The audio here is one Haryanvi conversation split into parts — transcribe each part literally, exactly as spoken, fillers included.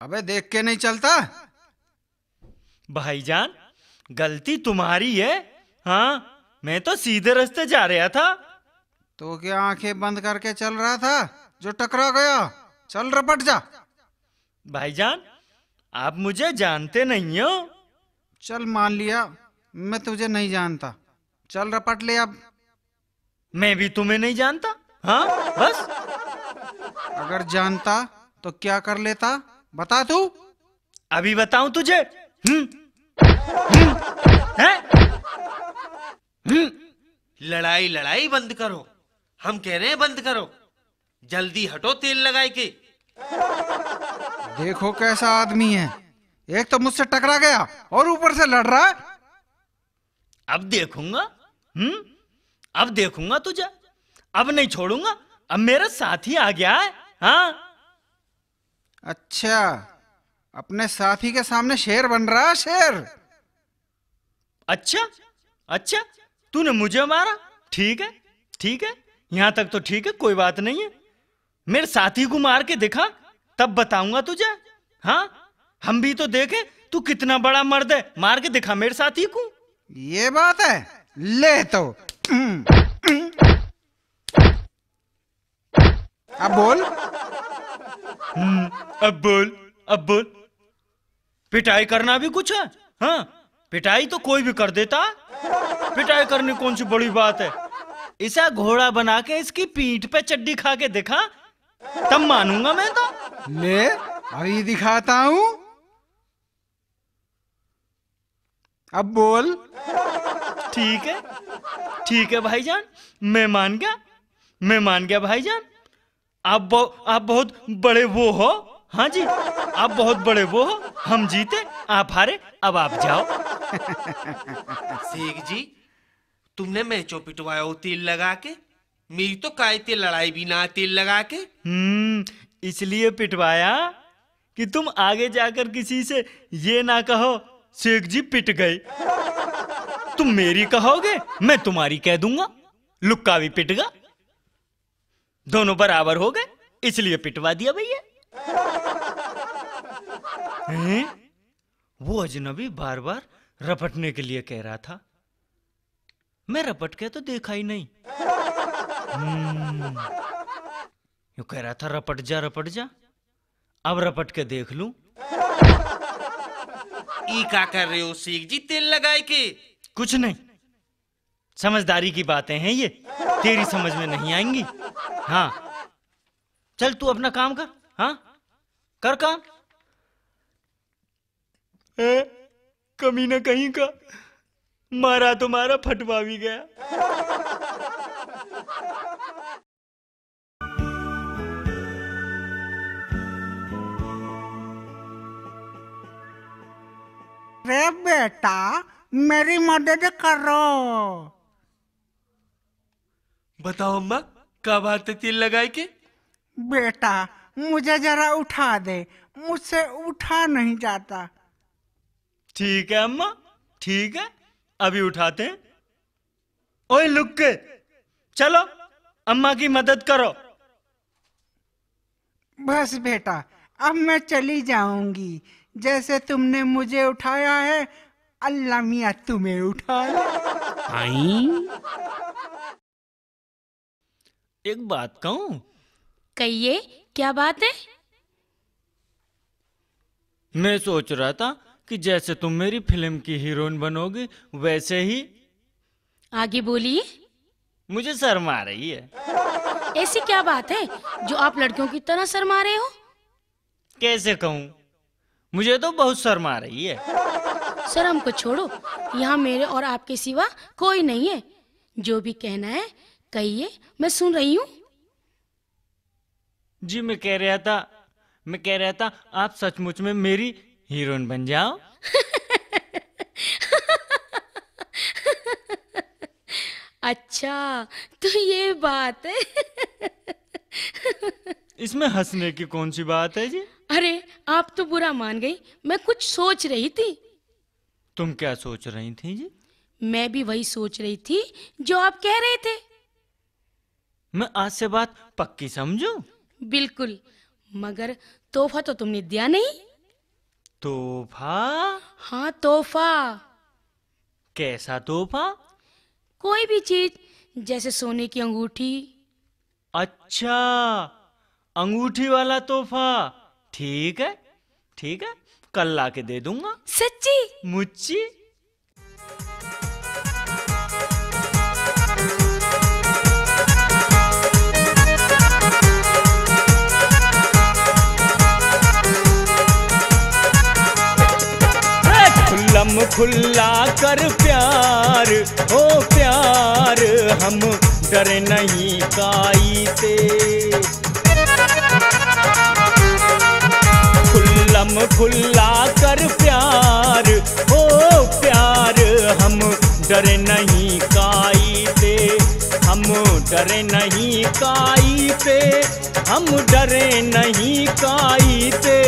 अबे, देख के नहीं चलता? भाईजान, गलती तुम्हारी है। हाँ, मैं तो सीधे रास्ते जा रहा था। तो क्या आंखें बंद करके चल रहा था जो टकरा गया? चल, रपट जा। भाईजान, आप मुझे जानते नहीं हो। चल, मान लिया मैं तुझे नहीं जानता। चल, रपट ले अब। मैं भी तुम्हें नहीं जानता। हाँ, बस। अगर जानता तो क्या कर लेता, बता तू। अभी बताऊं तुझे। हम्म। हम्म। हैं? हम्म। लड़ाई, लड़ाई बंद करो, हम कह रहे हैं बंद करो। जल्दी हटो तेल लगाए के। देखो कैसा आदमी है, एक तो मुझसे टकरा गया और ऊपर से लड़ रहा है। अब देखूंगा, हम्म, अब देखूंगा तुझे, अब नहीं छोड़ूंगा। अब मेरा साथी आ गया है। हाँ। अच्छा, अपने साथी के सामने शेर बन रहा है, शेर। अच्छा, अच्छा, तूने मुझे मारा, ठीक है, ठीक है, यहाँ तक तो ठीक है, कोई बात नहीं है। मेरे साथी को मार के दिखा, तब बताऊंगा तुझे। हाँ, हम भी तो देखें तू कितना बड़ा मर्द है, मार के दिखा मेरे साथी को। ये बात है, ले तो। अब बोल। हम्म, अब बोल, अब बोल। पिटाई करना भी कुछ है? हाँ, पिटाई तो कोई भी कर देता। पिटाई करनी कौन सी बड़ी बात है? इसा घोड़ा बना के इसकी पीठ पे चड्डी खा के दिखा, तब मानूंगा मैं तो। ले, अभी दिखाता हूँ। अब बोल। ठीक है, ठीक है भाईजान, मैं मान गया, मैं मान गया भाईजान। आप बहु-, आप बहुत बड़े वो हो। हाँ जी, आप बहुत बड़े वो हो। हम जीते, आप हारे, अब आप जाओ। शेख जी, तुमने मैं चो पिटवाया हो तेल लगा के, मेरी तो काय ते लड़ाई भी ना तेल लगा के। हम्म, इसलिए पिटवाया कि तुम आगे जाकर किसी से ये ना कहो, "शेख जी पिट गए।" तुम मेरी कहोगे, मैं तुम्हारी कह दूंगा, लुक्का भी पिट गया। दोनों बराबर हो गए, इसलिए पिटवा दिया भैया। हैं? वो अजनबी बार-बार रपटने के लिए कह रहा था, मैं रपट के तो देखा ही नहीं। हम्म, यूं कह रहा था, "रपट जा, रपट जा।" अब रपट के देख लूं। ई का कर रहे हो शेख जी, तेल लगाए के? कुछ नहीं, समझदारी की बातें हैं ये, तेरी समझ में नहीं आएंगी। हाँ, चल तू अपना काम कर। हाँ, कर काम। ए, कमीना कहीं का, मारा तो मारा, फटवा भी गया। रे बेटा, मेरी मदद करो। बताओ अम्मा, क्या बात है तेल लगाए के? बेटा, मुझे जरा उठा दे, मुझसे उठा नहीं जाता। ठीक है अम्मा, ठीक है, अभी उठाते हैं। ओए लुक्के, चलो अम्मा की मदद करो। बस बेटा, अब मैं चली जाऊंगी। जैसे तुमने मुझे उठाया है, अल्लाह मियाँ तुम्हें उठा ले। आई। एक बात कहूं? कहिए, क्या बात है? मैं सोच रहा था कि जैसे तुम मेरी फिल्म की हीरोइन बनोगी, वैसे ही। आगे बोलिए। मुझे शर्म आ रही है। ऐसी क्या बात है जो आप लड़कियों की तरह शर्मा रहे हो? कैसे कहूं, मुझे तो बहुत शर्म आ रही है। शर्म को छोड़ो, यहाँ मेरे और आपके सिवा कोई नहीं है। जो भी कहना है कहिए, मैं सुन रही हूँ। जी, मैं कह रहा था, मैं कह रहा था, आप सचमुच में मेरी हीरोइन बन जाओ। अच्छा, तो ये बात है। इसमें हंसने की कौन सी बात है जी? अरे, आप तो बुरा मान गई, मैं कुछ सोच रही थी। तुम क्या सोच रही थी जी? मैं भी वही सोच रही थी जो आप कह रहे थे। मैं आज से बात पक्की समझूं? बिल्कुल, मगर तोहफा तो तुमने दिया नहीं। तोहफा? हाँ, तोहफा। कैसा तोहफा? कोई भी चीज, जैसे सोने की अंगूठी। अच्छा, अंगूठी वाला तोहफा। ठीक है, ठीक है, कल लाके दे दूंगा। सच्ची? मुच्ची। खुल्लम खुल्ला कर प्यार, ओ प्यार, हम डरे नहीं काई ते। खुल्लम खुल्ला कर प्यार, ओ प्यार, हम डरे नहीं काई ते, हम डरे नहीं काई ते, हम डरे नहीं काई ते।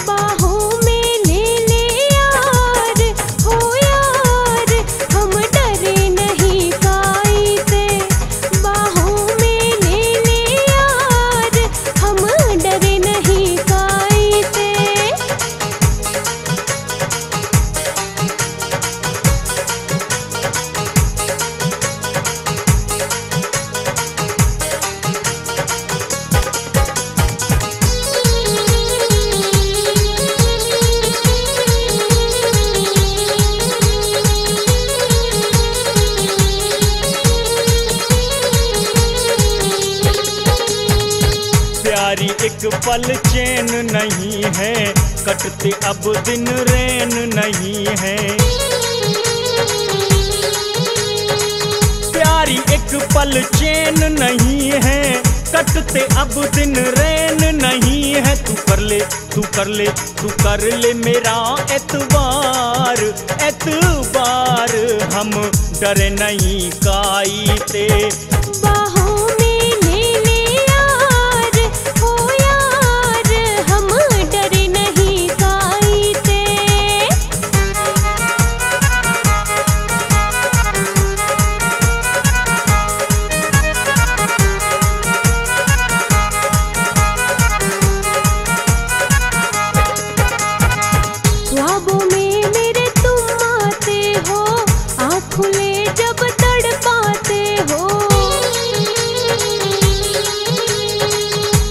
बाहों में ले ले यार, हो यार, हम डरे नहीं काई ते। बाहों में ले ले यार, हम डरे नहीं काई ते। प्यारी एक पल चैन नहीं है, कटते अब दिन रैन नहीं है। प्यारी एक पल चैन नहीं है, कटते अब दिन रैन नहीं है। तू कर ले, तू कर ले, तू कर ले मेरा एतबार, एतबार, हम डरे नहीं काई ते। बाहों में ले ले यार, हो यार, हम डरे नहीं काई ते। ख्वाबों में मेरे तुम आते हो, आँख खुले जब तड़पाते हो।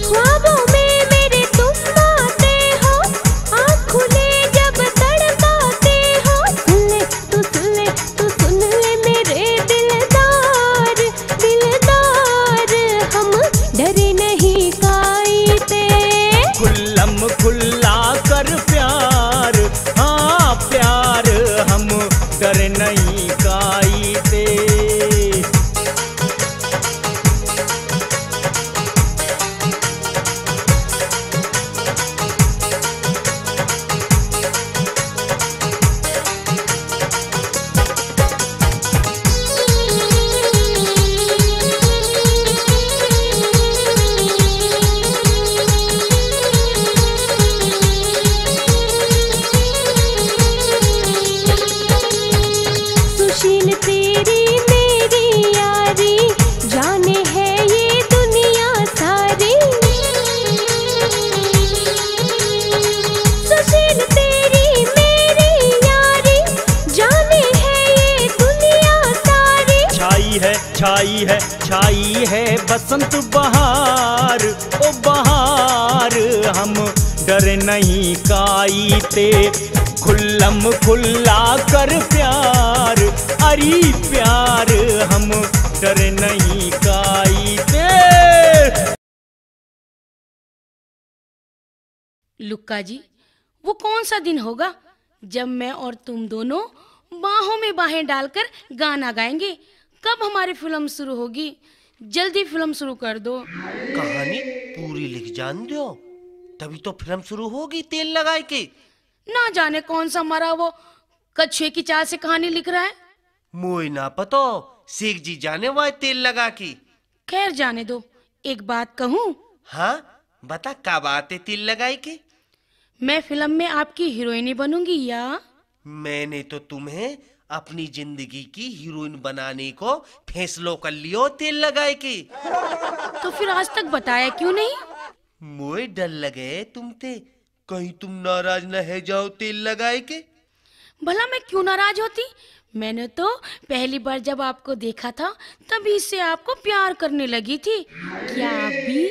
ख्वाबों में मेरे तुम आते हो, आँख खुले जब तड़पाते हो। सुन ले, तू सुन ले, तू सुन ले मेरे दिलदार, दिलदार, हम डरे नहीं काई ते। खुल्लम खुल्ला कर प्यार, हाँ प्यार, हम डरे नहीं काई ते। सुशील तेरी मेरी यारी, जाने है ये दुनिया सारी। सुशील तेरी मेरी यारी, जाने है ये दुनिया सारी। छाई है, छाई है, छाई है बसंत बहार, ओ बहार, हम डरे नहीं काई ते। खुल्लम खुल्ला कर प्यार, अरे प्यार, हम डरे नहीं काई ते। लुक्का जी, वो कौन सा दिन होगा जब मैं और तुम दोनों बाहों में बाहें डालकर गाना गाएंगे? कब हमारी फिल्म शुरू होगी? जल्दी फिल्म शुरू कर दो। कहानी पूरी लिख जान दो, तभी तो फिल्म शुरू होगी। तेल लगाए के ना जाने कौन सा मरा वो कछुए की चाल से कहानी लिख रहा है। मोए ना पता, शेख जी जाने वाय तेल लगा के। खैर जाने दो, एक बात कहूँ? हाँ, बता, का बात है तेल लगाए के? मैं फिल्म में आपकी हीरोइनी बनूंगी या? मैंने तो तुम्हें अपनी जिंदगी की हीरोइन बनाने को फैसलो कर लियो तेल लगाए के। तो फिर आज तक बताया क्यों नहीं? मोए डर लगे तुम ते, कहीं तुम नाराज न है जाओ तेल लगाए के? भला मैं क्यों नाराज होती? मैंने तो पहली बार जब आपको देखा था, तभी से आपको प्यार करने लगी थी। क्या आप भी?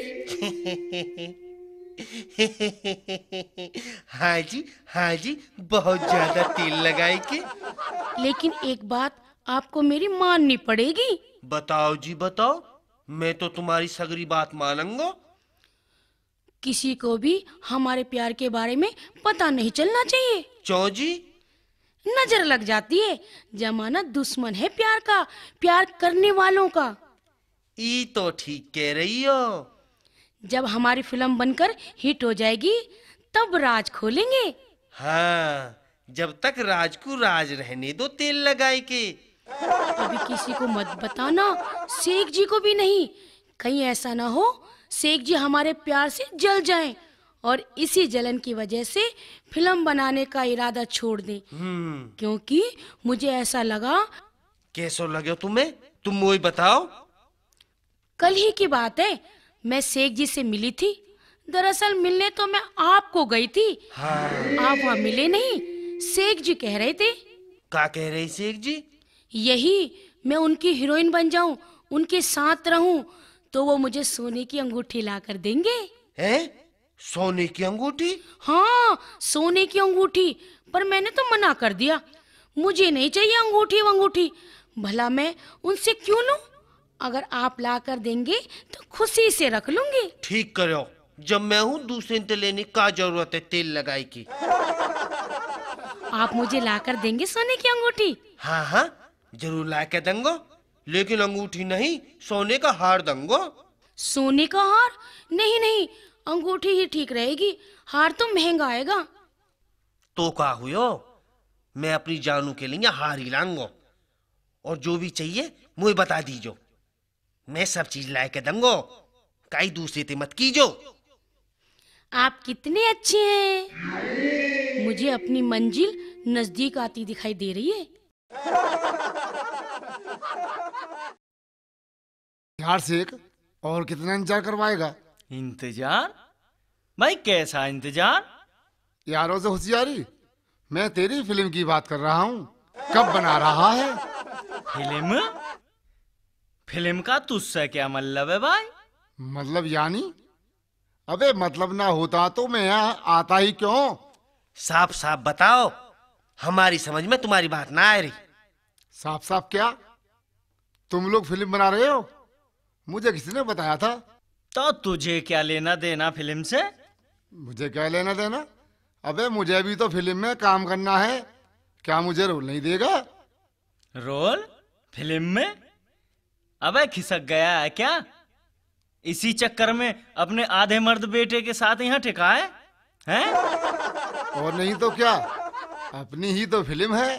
हाँ जी, हाँ जी, बहुत ज्यादा तेल लगाए के। लेकिन एक बात आपको मेरी माननी पड़ेगी। बताओ जी, बताओ, मैं तो तुम्हारी सगरी बात मानूंगा। किसी को भी हमारे प्यार के बारे में पता नहीं चलना चाहिए। क्यों जी? नजर लग जाती है। जमाना दुश्मन है प्यार का, प्यार करने वालों का। ई तो ठीक कह रही हो। जब हमारी फिल्म बनकर हिट हो जाएगी, तब राज खोलेंगे। हाँ, जब तक राज को राज रहने दो तेल लगाए के। अभी किसी को मत बताना, शेख जी को भी नहीं। कहीं ऐसा ना हो शेख जी हमारे प्यार से जल जाएं और इसी जलन की वजह से फिल्म बनाने का इरादा छोड़ दें। हम्म। क्योंकि मुझे ऐसा लगा। कैसो लगे तुम्हें? तुम वही बताओ। कल ही की बात है, मैं शेख जी से मिली थी। दरअसल मिलने तो मैं आपको गई थी। हाँ। आप वहाँ मिले नहीं, शेख जी कह रहे थे। क्या कह रहे शेख जी? यही, मैं उनकी हीरोइन बन जाऊं, उनके साथ रहूं, तो वो मुझे सोने की अंगूठी ला कर देंगे। हैं? सोने की अंगूठी? हाँ, सोने की अंगूठी। पर मैंने तो मना कर दिया, मुझे नहीं चाहिए अंगूठी वंगूठी। भला मैं उनसे क्यों लूं? अगर आप ला कर देंगे तो खुशी से रख लूंगी। ठीक करो, जब मैं हूँ दूसरे ने लेने का जरूरत है तेल लगाई की। आप मुझे ला कर देंगे सोने की अंगूठी? हाँ हाँ, जरूर ला के दूंगा, लेकिन अंगूठी नहीं, सोने का हार दूंगा। सोने का हार? नहीं नहीं, अंगूठी ही ठीक रहेगी, हार तो महंगा आएगा। तो का हुयो, मैं अपनी जानू के लिए हार ही लाऊंगा, और जो भी चाहिए मुझे बता दीजो, मैं सब चीज ला के दूंगा, काई दूसरे ते मत कीजो। आप कितने अच्छे हैं, मुझे अपनी मंजिल नजदीक आती दिखाई दे रही है। यार शेख, और कितना इंतजार करवाएगा? इंतजार? भाई, कैसा इंतजार? यारों से होशियारी, मैं तेरी फिल्म की बात कर रहा हूँ, कब बना रहा है? फिल्म? फिल्म का तुझसे क्या मतलब है भाई? मतलब यानी? अबे, मतलब ना होता तो मैं यहाँ आता ही क्यों? साफ साफ बताओ, हमारी समझ में तुम्हारी बात ना आ रही। साफ साफ क्या? तुम लोग फिल्म बना रहे हो? मुझे किसी ने बताया था। तो तुझे क्या लेना देना फिल्म से? मुझे क्या लेना देना? अबे, मुझे भी तो फिल्म में काम करना है, क्या मुझे रोल नहीं देगा? रोल? फिल्म में? अबे, खिसक गया है क्या? इसी चक्कर में अपने आधे मर्द बेटे के साथ यहाँ टिका है, हैं? और नहीं तो क्या, अपनी ही तो फिल्म है।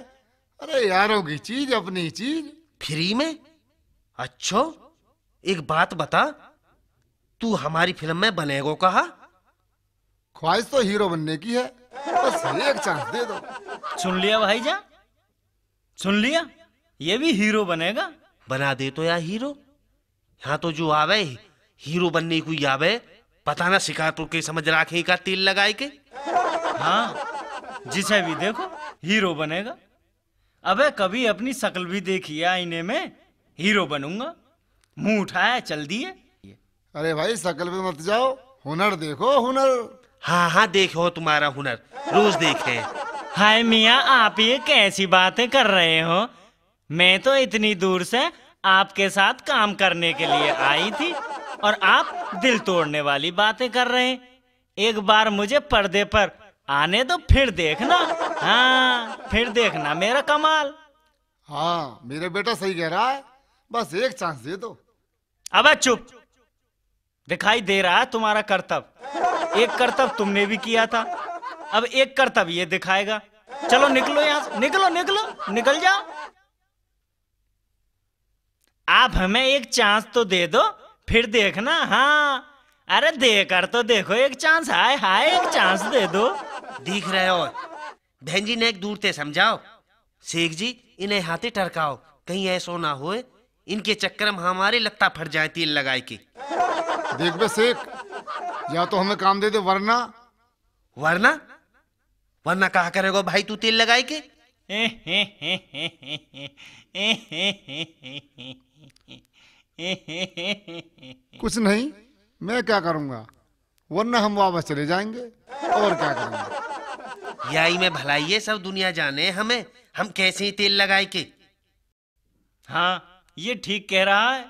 अरे, यारों की चीज, अपनी चीज। फ्री में? अच्छो, एक बात बता, तू हमारी फिल्म में बनेगो कहा? ख्वाहिश तो हीरो बनने की है, बस एक चांस दे दो। सुन लिया भाईजान, सुन लिया, ये भी हीरो बनेगा। बना दे तो यार हीरो। यहाँ तो जो आवे, हीरो बनने को ही आवे। पता ना शिकारपुर के समझ राखे का तेल लगाए के। हाँ, जिसे भी देखो, हीरो बनेगा। अबे, कभी अपनी शक्ल भी देखी है आईने में, हीरो बनूंगा। मुंह उठाया, चल दिए। अरे भाई, शक्ल पे मत जाओ, हुनर देखो, हुनर। हाँ हाँ, देखो तुम्हारा हुनर, रोज देखे। हाय मियाँ, आप ये कैसी बातें कर रहे हो? मैं तो इतनी दूर से आपके साथ काम करने के लिए आई थी और आप दिल तोड़ने वाली बातें कर रहे हैं। एक बार मुझे पर्दे पर आने दो, फिर देखना। हाँ, फिर देखना मेरा कमाल। हाँ, मेरा बेटा सही कह रहा है, बस एक चांस दे दो। अबे चुप, दिखाई दे रहा है तुम्हारा करतब। एक करतब तुमने भी किया था, अब एक करतब ये दिखाएगा। चलो निकलो यहाँ से, निकलो, निकलो, निकल जाओ। आप हमें एक चांस तो दे दो, फिर देखना। हाँ, अरे देकर तो देखो एक चांस, हाय हाय, एक चांस दे दो। दिख रहे हो, बहन जी ने एक दूर ते समझाओ। शेख जी, इन्हें हाथे टरकाओ, कहीं ऐसो ना होए इनके चक्कर में हमारे लत्ता फट जाए तेल लगाए के। देख बे शेख, या तो हमें काम दे दे, वरना वरना, वरना कहा करेगो भाई तू तेल लगाए के? कुछ नहीं, मैं क्या करूंगा, वरना हम वापस चले जाएंगे, और क्या करेंगे? याई में भलाई है, सब दुनिया जाने हमें, हम कैसे ही तेल लगाए के। हाँ, ये ठीक कह रहा है,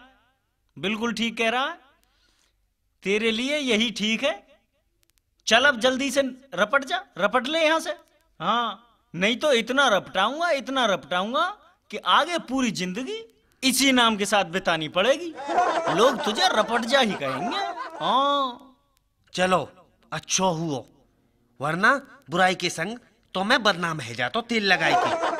बिल्कुल ठीक कह रहा है। तेरे लिए यही ठीक है। चल, अब जल्दी से रपट जा, रपट ले यहाँ से। हाँ, नहीं तो इतना रपटाऊंगा, इतना रपटाऊंगा कि आगे पूरी जिंदगी इसी नाम के साथ बितानी पड़ेगी। लोग तुझे रपट जा ही कहेंगे। हाँ। चलो, अच्छो हुओ, वरना बुराई के संग तो मैं बदनाम है जातो तेल लगाए के।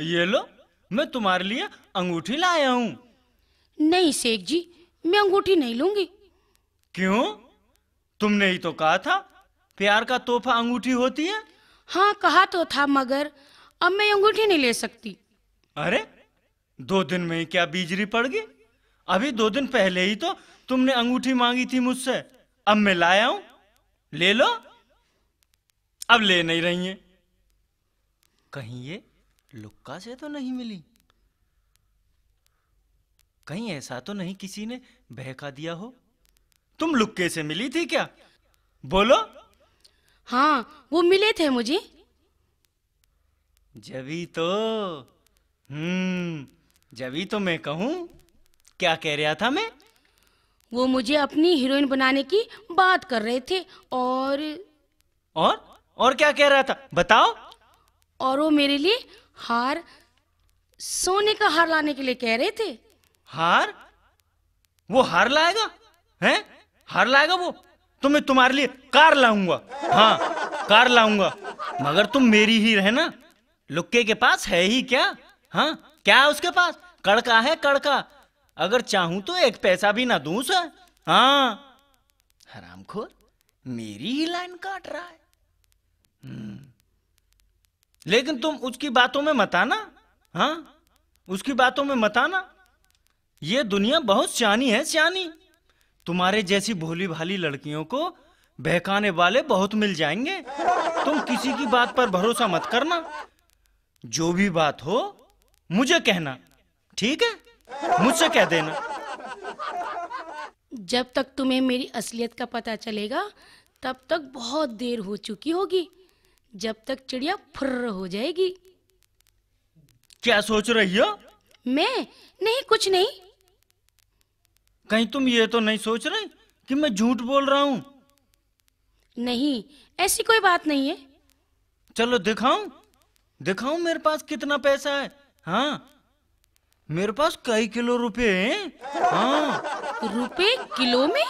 ये लो, मैं तुम्हारे लिए अंगूठी लाया हूँ। नहीं सेठ जी, मैं अंगूठी नहीं लूंगी। क्यों? तुमने ही तो कहा था प्यार का तोहफा अंगूठी होती है। हाँ, कहा तो था, मगर अब मैं अंगूठी नहीं ले सकती। अरे, दो दिन में ही क्या बीजरी पड़ गई? अभी दो दिन पहले ही तो तुमने अंगूठी मांगी थी मुझसे। अब मैं लाया हूं, ले लो। अब ले नहीं रही है। कहीं ये लुक्का से तो नहीं मिली? कहीं ऐसा तो नहीं किसी ने बहका दिया हो? तुम लुक्के से मिली थी क्या? बोलो। हाँ, वो मिले थे मुझे। जभी तो, हम्म, जभी तो मैं कहूँ, क्या कह रहा था मैं? वो मुझे अपनी हीरोइन बनाने की बात कर रहे थे और और और क्या कह रहा था, बताओ। और वो मेरे लिए हार, सोने का हार लाने के लिए कह रहे थे। हार? वो हार लाएगा? हैं? हार लाएगा वो? तो मैं तुम्हारे लिए कार लाऊंगा। हाँ, कार लाऊंगा। मगर तुम मेरी ही रहना। लुक्के के पास है ही क्या? हाँ, क्या है उसके पास? कड़का है, कड़का। अगर चाहूं तो एक पैसा भी ना दूं उसे। हाँ, हरामखोर, मेरी ही लाइन काट रहा है। हम्म। लेकिन तुम उसकी बातों में मत आना। हाँ, उसकी बातों में मत आना। ये दुनिया बहुत स्यानी है, स्यानी। तुम्हारे जैसी भोली भाली लड़कियों को बहकाने वाले बहुत मिल जाएंगे। तुम किसी की बात पर भरोसा मत करना। जो भी बात हो, मुझे कहना, ठीक है? मुझसे कह देना। जब तक तुम्हें मेरी असलियत का पता चलेगा, तब तक बहुत देर हो चुकी होगी। जब तक चिड़िया फुर्र हो जाएगी। क्या सोच रही हो? मैं? नहीं, कुछ नहीं। कहीं तुम ये तो नहीं सोच रही कि मैं झूठ बोल रहा हूं? नहीं, ऐसी कोई बात नहीं है। चलो दिखाऊं, दिखाऊं मेरे पास कितना पैसा है। हाँ, मेरे पास कई किलो रुपए हैं। हाँ। रुपए किलो में?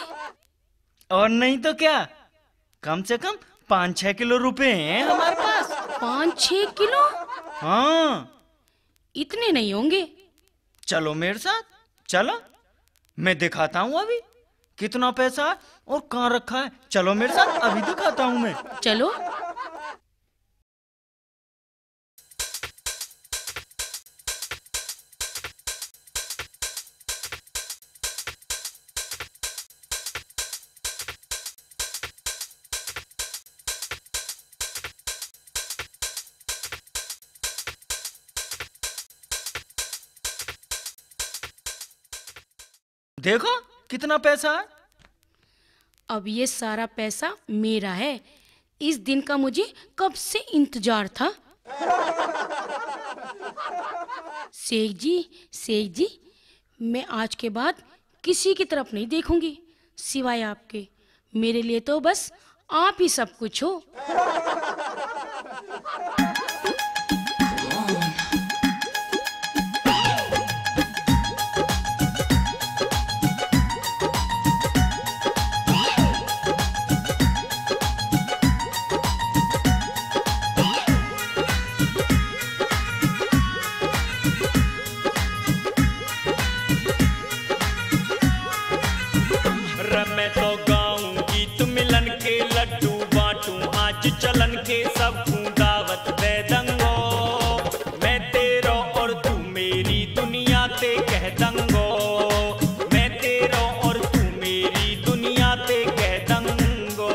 और नहीं तो क्या, कम से कम पाँच छह किलो रुपए हैं हमारे पास। पाँच छह किलो? हाँ। इतने नहीं होंगे। चलो मेरे साथ, चलो, मैं दिखाता हूँ अभी कितना पैसा है और कहाँ रखा है। चलो मेरे साथ, अभी दिखाता हूँ मैं। चलो। देखो कितना पैसा है। अब ये सारा पैसा मेरा है। इस दिन का मुझे कब से इंतजार था। सेठ जी, सेठ जी, मैं आज के बाद किसी की तरफ नहीं देखूंगी सिवाय आपके। मेरे लिए तो बस आप ही सब कुछ हो। रे मैं तो गाऊं गीत मिलन के, लड्डू बांटूं आज चलन के, सबकू दावत दे दंगो। मैं तेरो और तू मेरी, दुनिया ते कह दंगो। मैं तेरो और तू मेरी, दुनिया ते कह दंगो।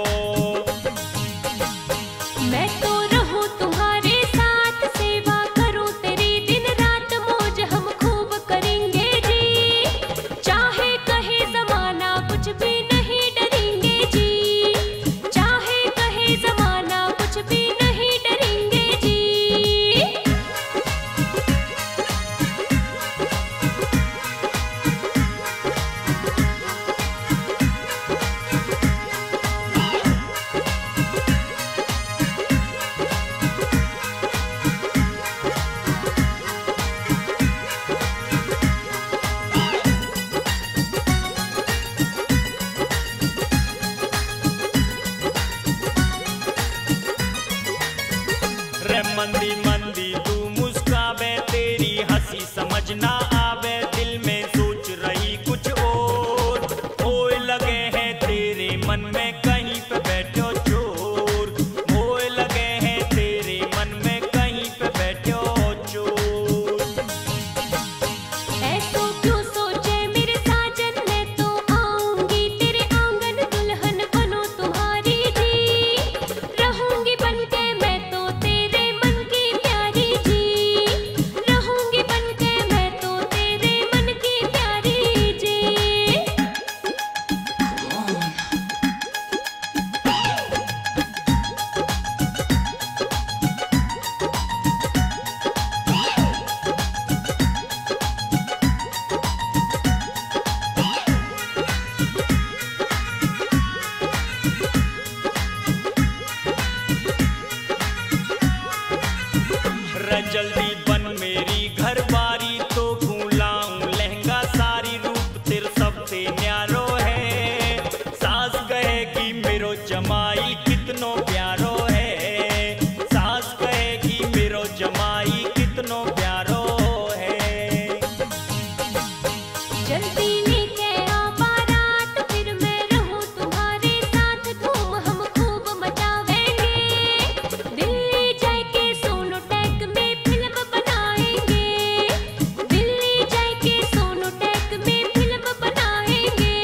मैं तो रहूं तुम्हारे साथ, सेवा करूं तेरी दिन रात, मौज हम खूब करेंगे जी। चाहे कहे जमाना, कुछ भी नहीं डरेंगे जी। चाहे कहे जमाना, कुछ भी नहीं डरेंगे जी। रे मंदी मंदी तू मुस्कावे, तेरी हंसी समझ ना आवे, दिल में सोच रही कुछ और। मोए लगे हैं तेरे मन में कहीं पे बैठो चोर, मोए लगे हैं तेरे मन में कहीं पे बैठो चोर। ऐसो क्यों सोचे मेरे साजन, मैं तो आऊंगी तेरे आंगन, दुल्हन बनूं तुम्हारी जी। रहूंगी बनके मैं तो तेरे मन की प्यारी जी, रहूंगी बनके मैं तो तेरे मन की प्यारी जी। रे जल्दी बन मेरी घरवारी, तो बुलाऊं लहंगा साड़ी, रूप तेरे सबसे न्यारो है। सास कहेगी मेरो जमाई कितनो प्यारो है, सास कहेगी मेरो जमाई कितनो प्यारो है। जल्दी लेके आ बारात, फिर मैं रहूं तुम्हारे साथ, धूम हम खूब मचावेंगे। दिल्ली जाके सोनोटेक में फिल्म बनाएंगे, दिल्ली जाके सोनोटेक में फिल्म बनाएंगे,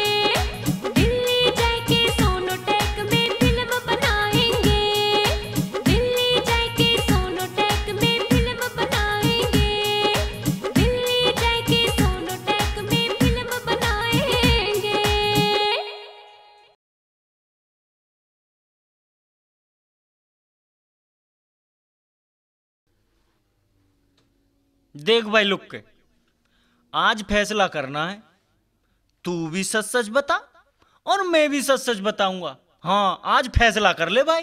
दिल्ली जाके सोनोटेक में फिल्म बनाएंगे, दिल्ली जाके सोनोटेक में फिल्म बनाएंगे, दिल्ली जाके सोनोटेक में फिल्म बनाएंगे। देख भाई लुक के, आज फैसला करना है, तू भी सच सच बता और मैं भी सच सच बताऊंगा। हाँ, आज फैसला कर ले भाई।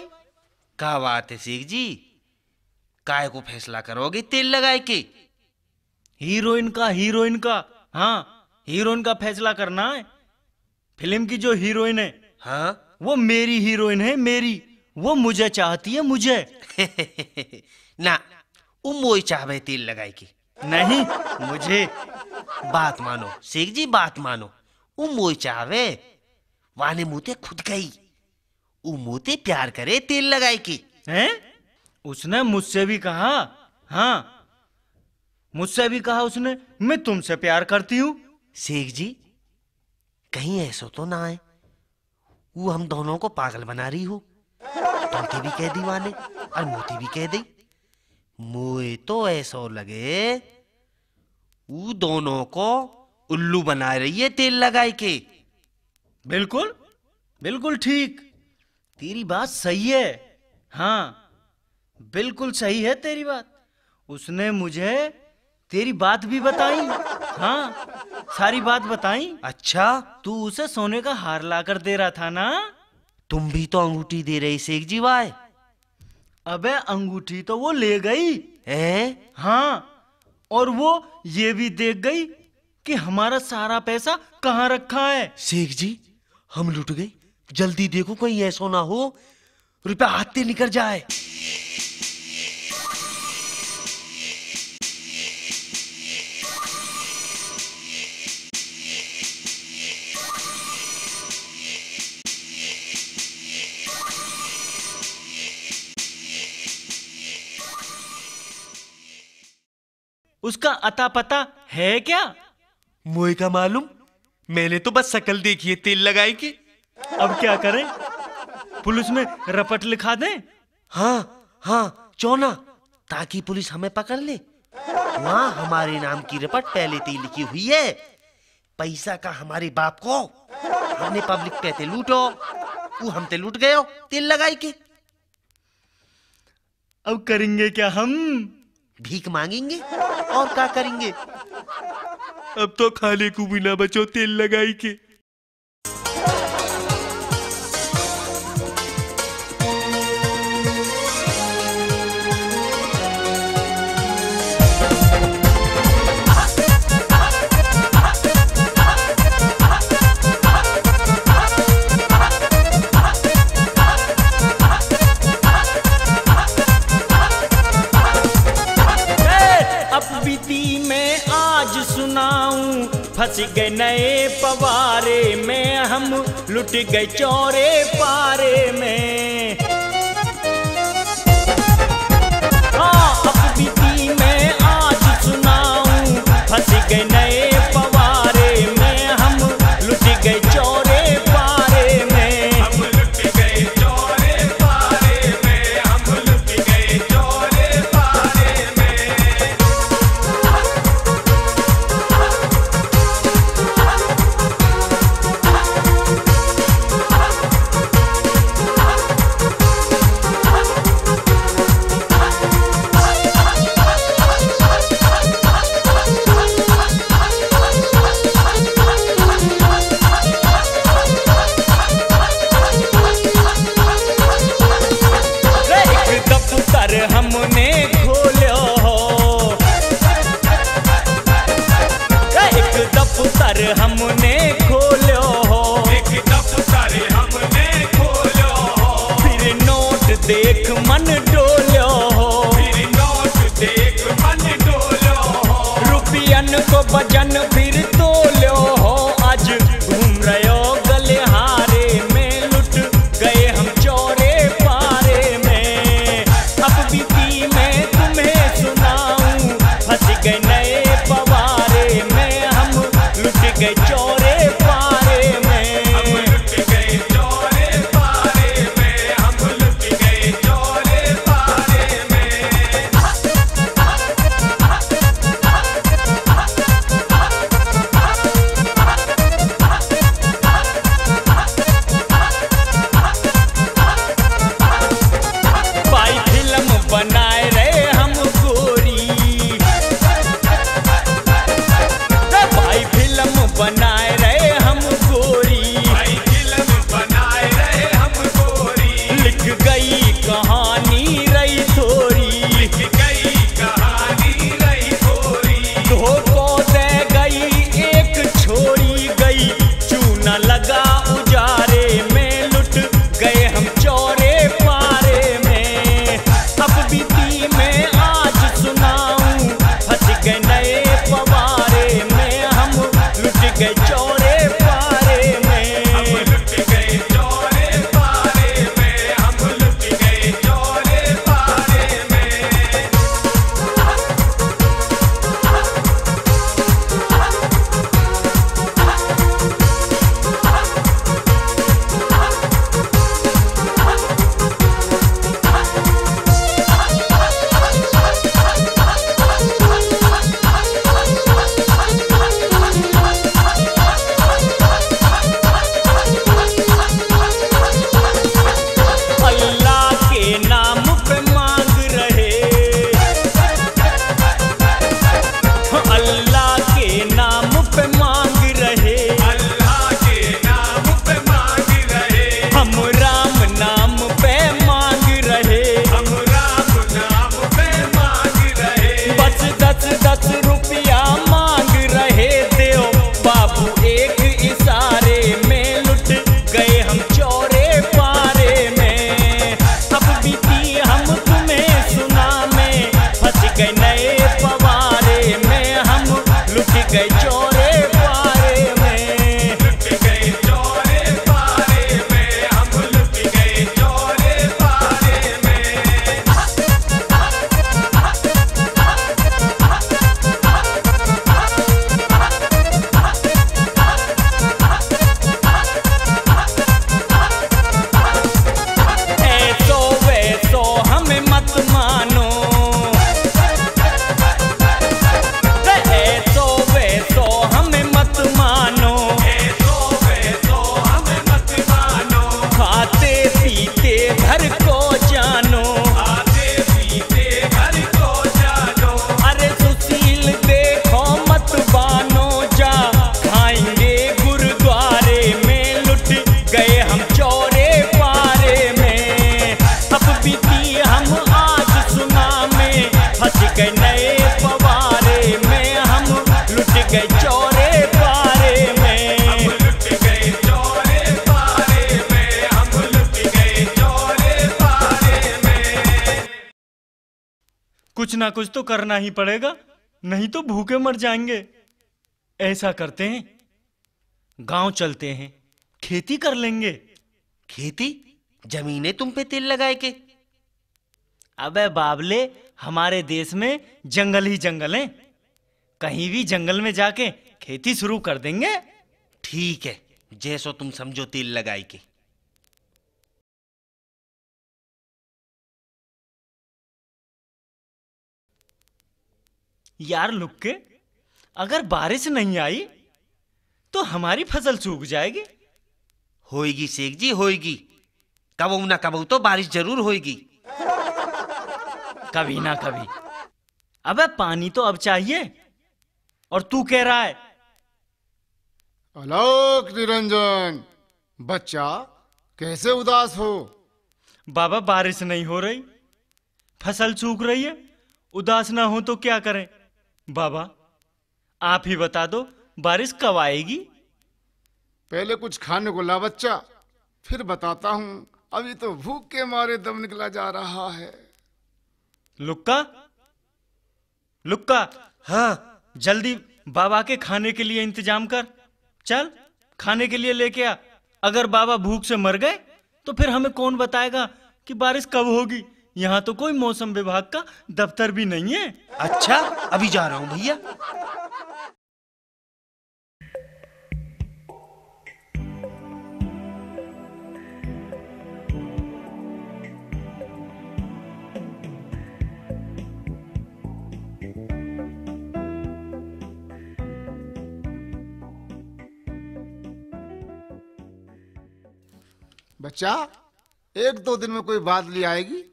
क्या बात है शेख जी, काय को फैसला करोगे तेल लगाए के? हीरोइन का, हीरोइन का, हाँ, हीरोइन का फैसला करना है। फिल्म की जो हीरोइन है, हाँ? वो मेरी हीरोइन है, मेरी। वो मुझे चाहती है, मुझे। ना, वो मोए चाहवे तेल लगाए के। नहीं, मुझे। बात मानो शेख जी, बात मानो। वो मोए चाहवे, वाने मुँह ते खुद कही। वो मोते प्यार करे तेल लगाए के। हैं? उसने मुझसे भी कहा? हाँ, मुझसे भी कहा उसने, मैं तुमसे प्यार करती हूँ। शेख जी, कहीं ऐसो तो ना है वो हम दोनों को पागल बना रही हो? तुमते भी कह दी वाने और मोते भी कह दी। मोए तो ऐसो लगे वो दोनों को उल्लू बना रही है तेल लगाए के। बिल्कुल, बिल्कुल ठीक, तेरी बात सही है। हाँ, बिल्कुल सही है तेरी बात। उसने मुझे तेरी बात भी बताई। हाँ, सारी बात बताई। अच्छा? तू उसे सोने का हार ला कर दे रहा था ना? तुम भी तो अंगूठी दे रहे शेख जी भाई। अबे अंगूठी तो वो ले गई। हैं? हाँ, और वो ये भी देख गई कि हमारा सारा पैसा कहाँ रखा है। शेख जी, हम लुट गए, जल्दी देखो कहीं ऐसा ना हो रुपया हाथ से निकल जाए। उसका अता पता है क्या? मोए का मालूम, मैंने तो बस शकल देखी है तेल लगाई के। अब क्या करें, पुलिस में रपट लिखा दें? हाँ, हाँ, चौना, ताकि पुलिस हमें पकड़ ले। वहाँ हमारे नाम की रपट पहले से ही लिखी हुई है। पैसा का हमारे बाप को, हमने पब्लिक पे ते लूटो, वो हम ते लूट गयो तेल लगाई के। अब करेंगे क्या हम? भीख मांगेंगे, और क्या करेंगे? अब तो खाने को भी ना बचो तेल लगाई के। ए, अब बीती मैं आज सुनाऊं, फंस गए नए पवारे में हम, लुट गए चौरे पारे में। हाँ, अब बीती मैं आज सुनाऊं, फंस गए नए पवारे में हम, लुट गए चौरे पारे में। हम लुट गए चौरे पारे में, हम लुट गए चौरे पारे में। एक दफ्तर हमने खोल्यो हो, एक दफ्तर हमने खोल्यो हो, एक दफ्तर हमने खोल्यो हो। फिर नोट देख मन डोल्यो हो, फिर नोट देख मन डोल्यो हो। रुपयन को वजन फिर तोल्यो हो, आज घूम रहे हो गलिहारे में, लुट गए हम चौरे पारे में। अब बीती मैं तुम्हें सुनाऊं, फंस गए नए पवारे में हम, लुट गए चौरे पारे में। हम लुट गए चौरे पारे में, हम लुट गए चौरे पारे में। भाई फिल्म बनाए रहे हम गोरी, रे भाई फिल्म बनाए रहे हम गोरी, भाई फिल्म बनाए रहे हम गोरी। लिख गई कहानी रही थोरी, लिख गई कहानी रही थोरी। धोखो दे गई एक छोरी, गई चूना लगा उजारे में, लुट गए हम चौरे पारे में। अब बीती मैं आज सुनाऊं, फंस गए नए पवारे में हम, लुट गए चौरे पारे में। हम लुट गए चौरे पारे में, हम लुट गए चौरे कुछ ना कुछ तो करना ही पड़ेगा, नहीं तो भूखे मर जाएंगे। ऐसा करते हैं, गांव चलते हैं, खेती कर लेंगे। खेती? जमीन है तुम पे तेल लगाए के? अबे बावले, हमारे देश में जंगल ही जंगल हैं। कहीं भी जंगल में जाके खेती शुरू कर देंगे। ठीक है, जैसो तुम समझो तेल लगाए के। यार लुक्के, अगर बारिश नहीं आई तो हमारी फसल सूख जाएगी। होएगी सेठ जी, होएगी। कबहू ना कबहू तो बारिश जरूर होएगी। कभी ना कभी। अबे पानी तो अब चाहिए, और तू कह रहा है। आलोक निरंजन, बच्चा, कैसे उदास हो? बाबा, बारिश नहीं हो रही, फसल सूख रही है, उदास ना हो तो क्या करें? बाबा, आप ही बता दो, बारिश कब आएगी? पहले कुछ खाने को ला बच्चा, फिर बताता हूँ। अभी तो भूख के मारे दम निकला जा रहा है। लुक्का, लुक्का, हाँ। जल्दी बाबा के खाने के लिए इंतजाम कर। चल, खाने के लिए लेके आ। अगर बाबा भूख से मर गए तो फिर हमें कौन बताएगा कि बारिश कब होगी? यहाँ तो कोई मौसम विभाग का दफ्तर भी नहीं है। अच्छा, अभी जा रहा हूँ भैया। बच्चा, एक दो दिन में कोई बादली आएगी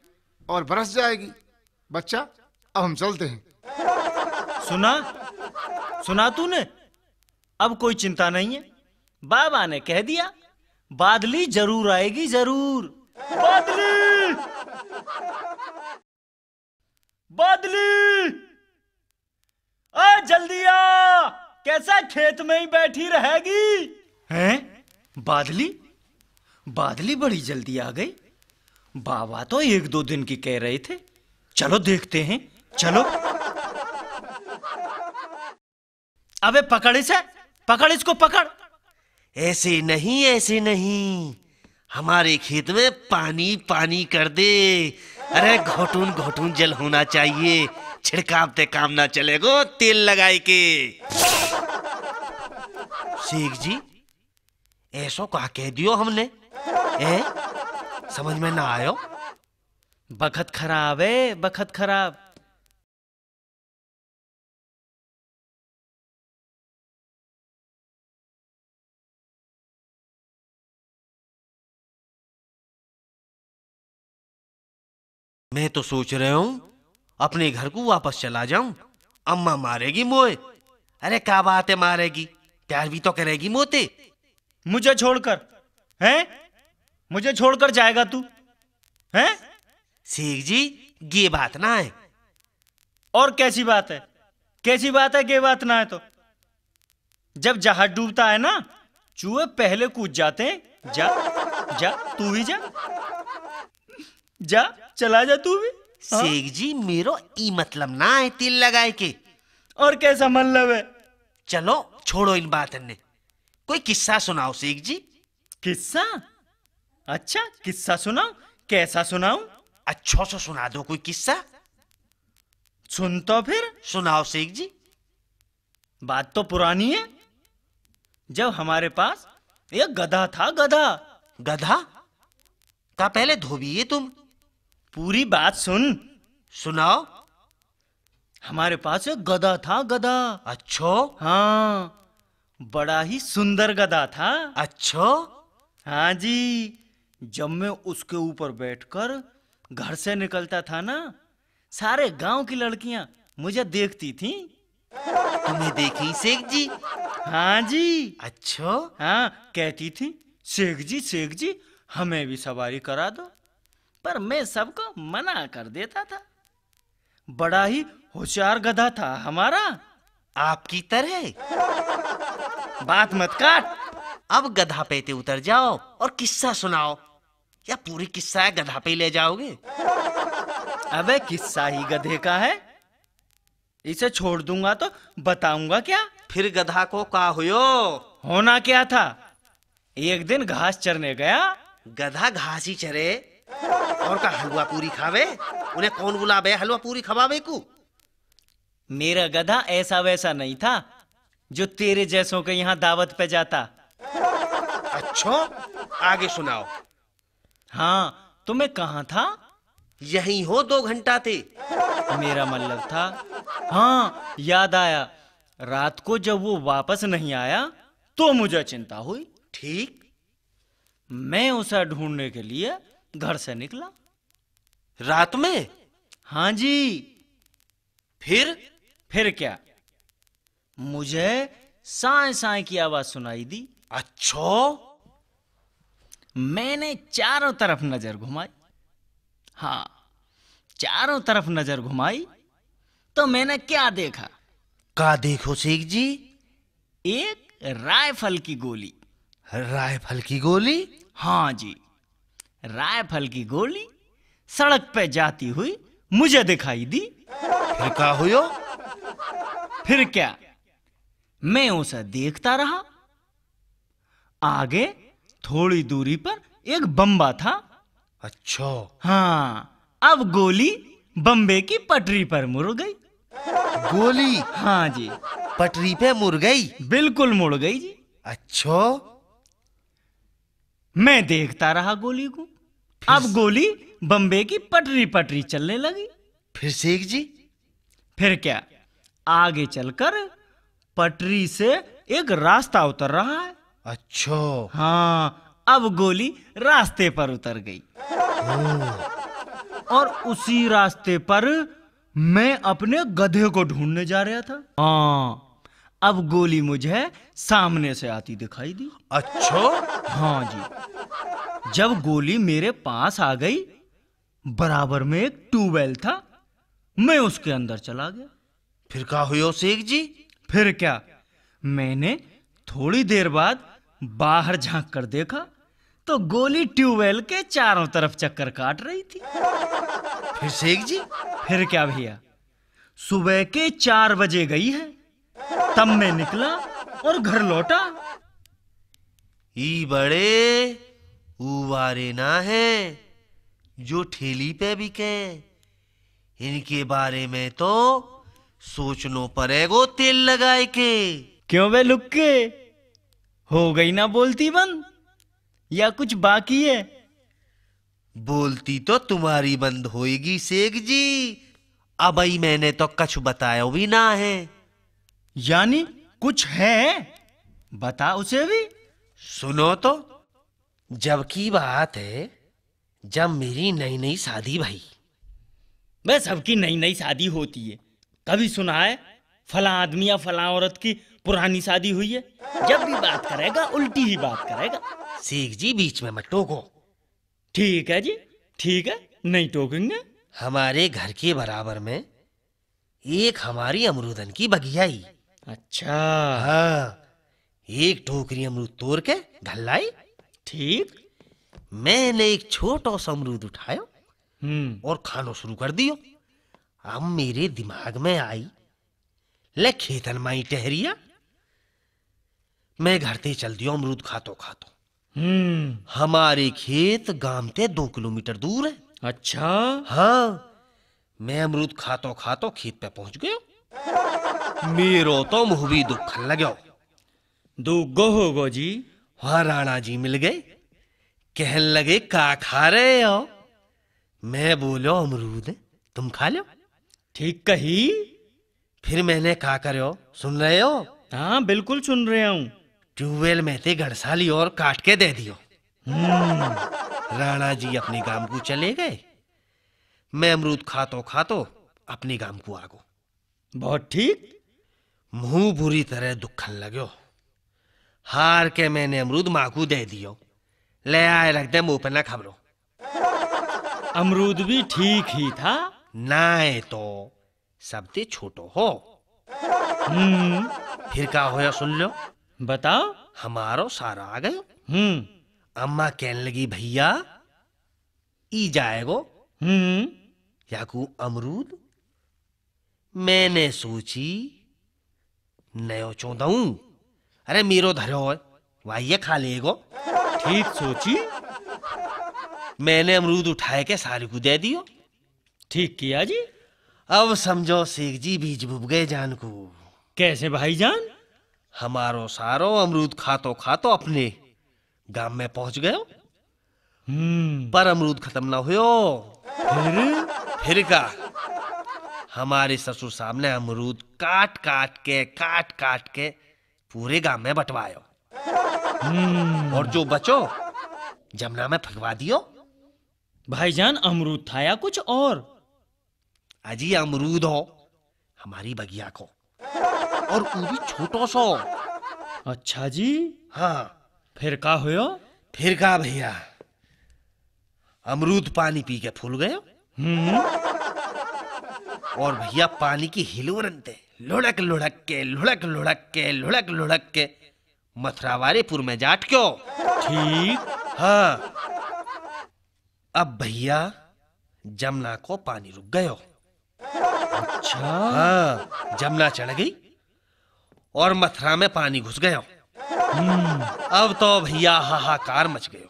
और बरस जाएगी। बच्चा, अब हम चलते हैं। सुना, सुना तूने? अब कोई चिंता नहीं है, बाबा ने कह दिया, बादली जरूर आएगी, जरूर। बादली, बादली, आ जल्दी आ, कैसा खेत में ही बैठी रहेगी? हैं? बादली? बादली बड़ी जल्दी आ गई। बाबा तो एक दो दिन की कह रहे थे। चलो देखते हैं, चलो। अबे पकड़ इसे, पकड़ इसको, पकड़। ऐसे नहीं, ऐसे नहीं, हमारे खेत में पानी पानी कर दे। अरे घोटून घोटून जल होना चाहिए, छिड़काव ते काम ना चलेगो तेल लगाए के। शेख जी, ऐसो का कह दियो हमने, ए? समझ में ना आयो। बखत खराब है, बखत खराब। मैं तो सोच रहा हूँ अपने घर को वापस चला जाऊं। अम्मा मारेगी मोए। अरे क्या बात है मारेगी, प्यार भी तो करेगी मोते। मुझे छोड़कर, हैं? मुझे छोड़कर जाएगा तू, हैं? शेख जी, ये बात ना है। और कैसी बात है? कैसी बात है, ये बात ना है तो? जब जहाज डूबता है ना, चूहे पहले कूद जाते हैं। जा, जा, तू भी जा। जा, चला जा तू भी। हाँ? शेख जी, मेरो ई मतलब ना है तेल लगाए के। और कैसा मतलब है? चलो, छोड़ो इन बातन ने। कोई किस्सा सुनाओ शेख जी। किस्सा? अच्छा, किस्सा सुनाऊं? कैसा सुनाऊं? अच्छो सो सुना दो कोई किस्सा। सुन तो फिर। सुनाओ शेख जी। बात तो पुरानी है, जब हमारे पास एक गधा था, गधा। गधा? का पहले धोबी है तुम? पूरी बात सुन। सुनाओ। हमारे पास एक गधा था, गधा। अच्छो? हाँ, बड़ा ही सुंदर गधा था। अच्छो? हाँ जी, जब मैं उसके ऊपर बैठकर घर से निकलता था ना, सारे गांव की लड़कियां मुझे देखती थीं। तुम्हें देखी शेख जी? हाँ जी। अच्छो? हाँ, कहती थी, "शेख जी, शेख जी, हमें भी सवारी करा दो।" पर मैं सबको मना कर देता था। बड़ा ही होशियार गधा था हमारा। आपकी तरह? बात मत काट। अब गधा पे ते उतर जाओ और किस्सा सुनाओ। या पूरी किस्सा है गधा पे ही ले जाओगे? अबे किस्सा ही गधे का है। इसे छोड़ दूंगा तो बताऊंगा क्या? फिर गधा को का हुयो? होना क्या था, एक दिन घास चरने गया। गधा घास ही चरे, और का हलवा पूरी खावे? उन्हें कौन बुलावे हलवा पूरी खवावे को? मेरा गधा ऐसा वैसा नहीं था जो तेरे जैसों के यहाँ दावत पे जाता। अच्छा, आगे सुनाओ। हाँ, तो मैं कहाँ था? यहीं हो दो घंटा थे। मेरा मतलब था, हाँ, याद आया, रात को जब वो वापस नहीं आया तो मुझे चिंता हुई। ठीक। मैं उसे ढूंढने के लिए घर से निकला। रात में? हाँ जी। फिर? फिर क्या, मुझे साय साय की आवाज सुनाई दी। अच्छा। मैंने चारों तरफ नजर घुमाई। हाँ, चारों तरफ नजर घुमाई तो मैंने क्या देखा? का देखो शेख जी? एक रायफल की गोली। रायफल की गोली? हाँ जी, रायफल की गोली सड़क पे जाती हुई मुझे दिखाई दी। फिर का हुयो? फिर क्या, मैं उसे देखता रहा। आगे थोड़ी दूरी पर एक बम्बा था। अच्छा। हाँ, अब गोली बम्बे की पटरी पर मुड़ गई। गोली? हाँ जी। पटरी पे मुड़ गई? बिल्कुल मुड़ गई जी। अच्छा। मैं देखता रहा गोली को। फिर? अब गोली बम्बे की पटरी पटरी चलने लगी। फिर शेख जी? फिर क्या, आगे चलकर पटरी से एक रास्ता उतर रहा है। अच्छा। हाँ, अब गोली रास्ते पर उतर गई। और उसी रास्ते पर मैं अपने गधे को ढूंढने जा रहा था। हाँ, अब गोली मुझे सामने से आती दिखाई दी। अच्छा। हाँ जी, जब गोली मेरे पास आ गई, बराबर में एक ट्यूबवेल था, मैं उसके अंदर चला गया। फिर का हुयो शेख जी? फिर क्या, मैंने थोड़ी देर बाद बाहर झांक कर देखा तो गोली ट्यूबवेल के चारों तरफ चक्कर काट रही थी। फिर शेख जी? फिर क्या भैया, सुबह के चार बजे गई है, तब मैं निकला और घर लौटा। ई बड़े उबारे ना हैं जो ठेली पे बिके, इनके बारे में तो सोचनो पड़ेगो तेल लगाए के। क्यों बे लुक्के, हो गई ना बोलती बंद या कुछ बाकी है? बोलती तो तुम्हारी बंद होएगी शेख जी, अबई मैंने तो कछु बतायो भी ना है। यानी कुछ है, बता उसे भी। सुनो तो, जब की बात है, जब मेरी नई नई शादी भई। मैं सबकी नई नई शादी होती है, कभी सुना है फला आदमी या फला औरत की पुरानी शादी हुई है? जब भी बात करेगा उल्टी ही बात करेगा। शेख जी बीच में मत टोको। ठीक है जी, ठीक है, नहीं टोकेंगे। हमारे घर के बराबर में एक हमारी अमरूदन की बगिया ही। अच्छा। हाँ, एक टोकरी अमरूद तोड़ के घर लाई। ठीक। मैंने एक छोटा सा अमरूद उठायो हम्म। और खानो शुरू कर दियो। अब मेरे दिमाग में आई, ले खेतन माई टहरिया, मैं घर ते चल दियो अमरूद खातो खातो। हम्म। हमारे खेत गांव ते दो किलोमीटर दूर है। अच्छा। हाँ, मैं अमरूद खातो खातो खेत पे पहुंच गयो। मेरो तो मुंह भी दुखन लग्यो। दुगो होगो जी। वहां राणा जी मिल गए, कहन लगे, "का खा रहे हो?" मैं बोलो, "अमरूद, तुम खा लो।" ठीक कही। फिर मैंने का करो, सुन रहे हो? हाँ, बिल्कुल सुन रहा हूँ। ट्यूबवेल में ते घड़साली और काट के दे दियो। हम्म। राणा जी अपने गांव को चले गए, मैं अमरूद खातो खातो अपने गांव को आ गो। बहुत ठीक। मुंह बुरी तरह दुखन लग्यो। हार के मैंने अमरूद माँ को दे दियो, ले आए रख दे मुंह पे ना खबरो। अमरूद भी ठीक ही था। ना है तो सबसे छोटो हो। हम्म। फिर का होया सुन लो। बताओ। हमारो सारा आ गयो। हम्म। अम्मा कहन लगी, "भैया, ई जाएगो।" हम्म। याकू अमरूद मैंने सोची, नयो चौंदाऊं, अरे, मेरो धरो है, वाइये खा लेगो। ठीक सोची। मैंने अमरूद उठाए के सारी को दे दियो। ठीक किया जी। अब समझो शेख जी, बीज बुब गए जान को। कैसे भाईजान? हमारो सारो अमरूद खातो खातो अपने गांव में पहुंच गयो। हम्म। पर अमरूद खत्म ना हुयो। फिर? फिर का, हमारे ससुर साहब ने अमरूद काट काट के, काट काट के पूरे गांव में बंटवायो। हम्म। और जो बचो, जमुना में फेंकवा दियो। भाईजान, अमरूद था या कुछ और? अजी, अमरूद हो हमारी बगिया को, और वो भी छोटो सो। अच्छा जी। हाँ। फिर का होयो? फिर का भैया, अमरूद पानी पी के फूल गयो। हम्म। और भैया, पानी की हिलोरन ते लुढ़क लुढ़क के, लुढ़क लुढ़क के, लुढ़क लुढ़क के मथुरावारीपुर में जाट क्यों। ठीक। हाँ। अब भैया, जमुना को पानी रुक गयो। अच्छा। हाँ, जमुना चढ़ गई और मथुरा में पानी घुस गयो। हम्म। अब तो भैया हाहाकार मच गयो।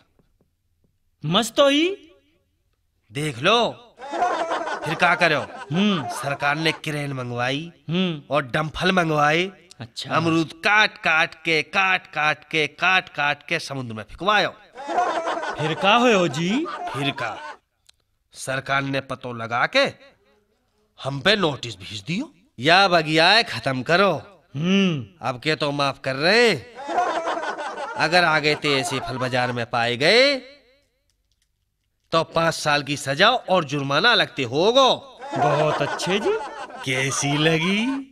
मस्त तो ही। देख लो, फिर का करो? हम्म। सरकार ने क्रेन मंगवाई हम्म। और डंफल मंगवाए। अच्छा। अमरूद काट काट के, काट काट के, काट काट के समुद्र में फेंकवायो। फिर का होयो जी? फिर का, सरकार ने पतो लगा के हम पे नोटिस भेज दियो, या बगिया है खत्म करो। हम्म। अब के तो माफ कर रहे हैं। अगर आगे ते ऐसे फल बाजार में पाए गए तो पाँच साल की सजा और जुर्माना लगते होगो। बहुत अच्छे जी। कैसी लगी?